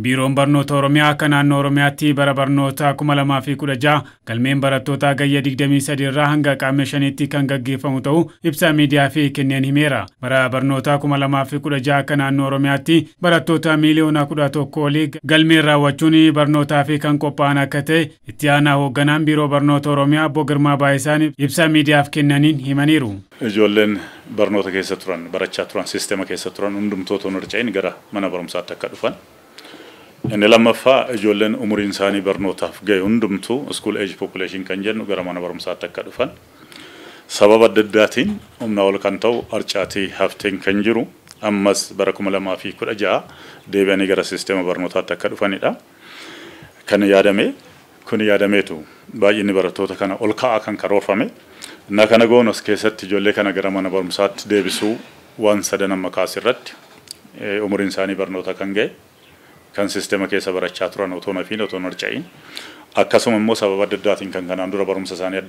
Biiroon Barnoota Oromiyaa akka naannoo Oromiyaatti bara barnoota 2016 galmeen barattootaa gayya 23 irraa hanga qaama 5tti kan gaggeeffamu ta'uu ibsa miidiyaa fi kenneen himeera. Bara barnoota 2016 akka naannoo Oromiyaatti barattoota miiliyoona 11 olii galmeen raawwachuun barnootaa fi kan qophaa'an akka ta'e itti aanaa hoogganaan Biiroo Barnoota Oromiyaa Obbo Girmaa Baayisaan ibsa miidiyaaf kennaniin himaniiru. Ijoolleen barnoota keessa turan, barachaa turan, sisteema keessa turan hundumtoota hin gara mana barumsaatti akka dhufan. Inni lammaffaa ijoolleen umuriin isaanii barnootaaf ga'e hundumtuu school age population kan jennu gara mana barumsaatti akka dhufan. Sababa adda addaatiin humna ol kan ta'u harcaatii hafteen kan jiru ammas bara 2016 deebi'anii gara sisteema barnootaatti akka dhufanidha. Kan yaadame kun yaadameetu baay'inni barattoota kana ol ka'aa kan karoorfame. Na kana goonos keessatti ijoollee kana gara mana barumsaatti deebisuu waan sadan amma kaasirratti umuriin isaanii barnoota kan ga'e kan sisteema keessa barachaa turan otoo nafiin otoo harca'iin akkasuma immoo sababa adda addaatiin kan kanaan dura barumsa isaanii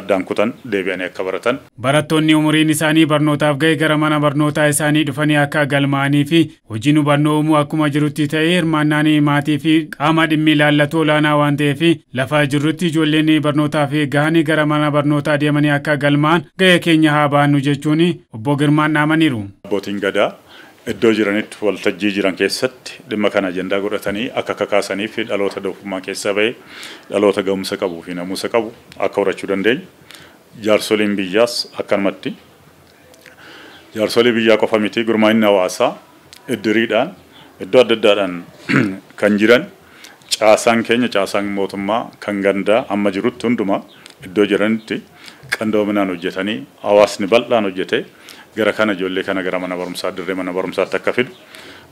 addaan kutan deebi'anii akka baratan. Barattoonni umuriin isaanii barnootaaf ga'e gara mana barnootaa isaanii dhufanii akka galmaa'anii fi hojiin hubannoo uumuu akkuma jirutti ta'ee hirmaannaan maatii fi qaama dhimmi ilaallatu olaanaa waan ta'eef lafa jirrutti ijoolleen barnootaaf gahanii gara mana barnootaa deemanii akka galmaa'an ga'ee keenya haa baannu jechuun Obbo Girmaan dhaamaniiru. Abbootiin gadaa iddoo jiranitti waltajjii jiran keessatti dhimma kana ajandaa godhatanii akka kakaasanii fi dhaloota doofummaa keessaa ba'e dhaloota ga'umsa qabuu fi namuusa qabu akka horachuu dandeenyu. Jaarsoliin biyyaas akkanumatti jaarsolii biyyaa qofa miti gurmaa'inni hawaasaa iddiriidhaan iddoo adda addaadhaan kan jiran caasaan keenya caasaan mootummaa kan gandaa amma jirutti hundumaa iddoo jiranitti qindoominaan hojjetanii hawaasni bal'aan hojjete gara kana ijoollee kana gara mana barumsaa dirree mana barumsaatti akka fidu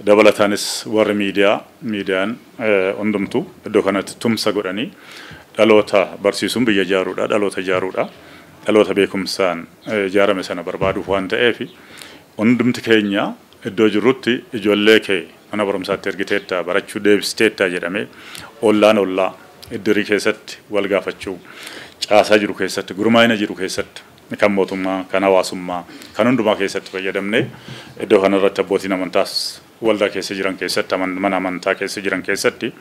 dabalataanis warri miidiyaan hundumtuu iddoo kanatti tumsa godhanii dhaloota barsiisuun biyya ijaaruudha dhaloota ijaaruudha dhaloota beekumsaan ijaarame sana barbaaduuf waan ta'eef hundumti keenya iddoo jirrutti ijoollee kee mana barumsaatti ergiteetta barachuu deebisteetta jedhamee ollaan ollaa iddirii keessatti wal gaafachuu caasaa jiru keessatti gurmaa'ina jiru keessatti kan mootummaa kan hawaasummaa kan hundumaa keessatti fayyadamne iddoo kanarratti abbootiin amantaas waldaa keessa jiran keessatti mana amantaa keessa jiran keessatti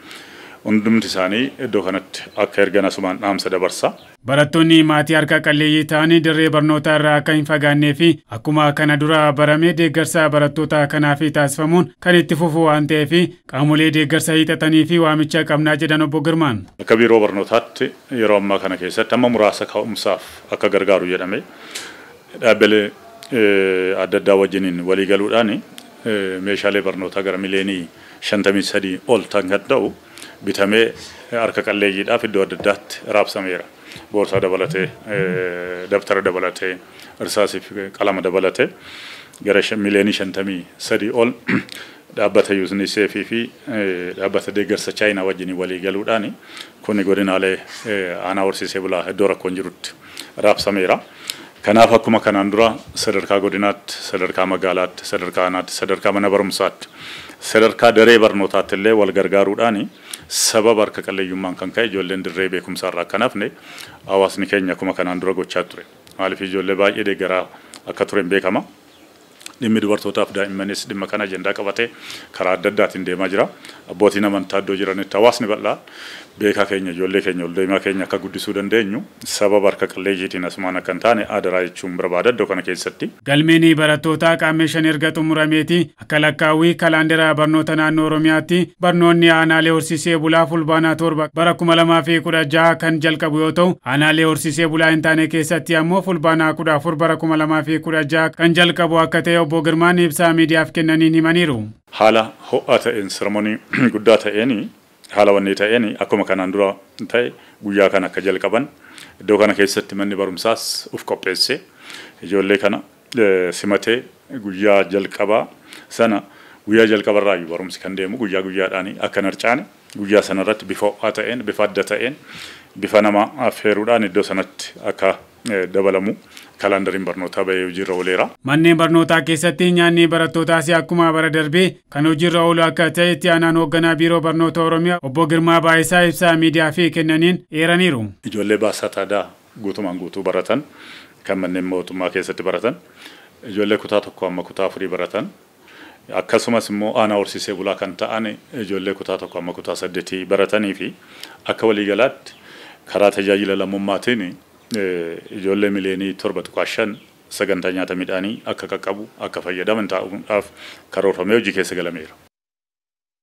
hundumti isaanii iddoo kanatti akka ergan asumaan dhaamsa dabarsa. Barattoonni maatii harka qalleeyyii ta'anii dirree barnootaa irraa akka hin fagaannee fi akkuma kana dura barame deeggarsa barattoota kanaaf taasifamuun kan itti fufu waan ta'eef qaamolee deeggarsa hiixatanii fi waamicha qabnaa jedhan Obbo Girmaan. Akka biiroo barnootaatti yeroo ammaa kana keessatti amma muraasa ka'umsaaf akka gargaaru jedhame dhaabbilee adda addaa wajjiniin walii galuudhaan meeshaalee barnootaa gara miliyoonii 53 ol kan ta'u bitamee harka qalleeyyiidhaaf iddoo adda addaatti raabsameera. Boorsaa dabalatee, dabtara dabalatee, irsaasii fi qalama dabalatee gara miliyoonii 53 ol dhaabbata UNICEF fi dhaabbata deeggarsa Chaayinaa wajjin walii galuudhaan kun godinaalee aanaa horsiisee bulaa iddoo rakkoon jirutti raabsameera. Kanaaf akkuma kanaan dura sadarkaa godinaatti, sadarkaa magaalaatti, sadarkaa aanaatti, sadarkaa mana barumsaatti, sadarkaa daree barnootaatti illee wal gargaaruudhaan sababa harka qalleeyyummaan kan ka'e ijoolleen dirree beekumsaa irraa akka hafne hawaasni keenya akkuma kanaan dura gochaa ture. Maaliif ijoollee baay'ee deeggaraa akka ture hin beekama. Dhimmi dubartootaaf daa'immanis dhimma kana ajandaa qabatee karaa adda addaatiin deemaa jira. Abbootiin amantaa iddoo jiranitti hawaasni bal'aa beekaa keenya ijoollee keenya ol deemaa keenya akka guddisuu dandeenyu sababa harka qalleeyyiitiin asumaan akka hin taane adaraa jechuun barbaada iddoo kana keessatti. Galmeen barattootaa qaamee 5 erga xumurameeti akka lakkaawwii kalaandara barnoota naannoo Oromiyaatti barnoonni aanaalee horsiisee bulaa fulbaanaa 7 bara 2016 kan jalqabu yoo ta'u aanaalee horsiisee bulaa hin taane keessatti ammoo fulbaanaa 14 bara 2016 kan jalqabu akka ta'e Obbo Girmaan ibsaa miidiyaaf kennaniin himaniiru. Haala ho'aa ta'een sirmoonii guddaa ta'een haala wanni ta'een akkuma kanaan dura ta'e guyyaa kana akka jalqaban iddoo kana keessatti manni barumsaas uf qopheesse ijoollee kana simatee guyyaa jalqabaa sana guyyaa jalqabarraayyuu barumsi kan deemu guyyaa guyyaadhaan akka hin harcaane guyyaa sanarratti bifa ho'aa ta'een bifa adda ta'een bifa nama affeeruudhaan iddoo sanatti akka dabalamu kalaandariin barnootaa bahee hojiirra ooleera. Manneen barnootaa keessatti nyaanni barattootaas akkuma bara darbee kan hojiirra oolu akka ta'e itti aanaan hoogganaa Biiroo Barnoota Oromiyaa Obbo Girmaa Baayisaa ibsaa miidiyaa fi kennaniin eeraniiru. Ijoollee baasaa taadaa guutumaan guutuu baratan kan manneen mootummaa keessatti baratan ijoollee kutaa 1 amma kutaa 4 baratan Akkasumas immoo aanaa horsiisee bulaa kan ta'an ijoollee kutaa 1 amma kutaa 8 baratanii fi akka waliigalaatti karaa tajaajila lammummaatiin ijoollee miliyoonii 7.5 sagantaa nyaata midhaanii akka qaqqabu akka fayyadaman ta'uudhaaf karoorfamee hojii keessa galameera.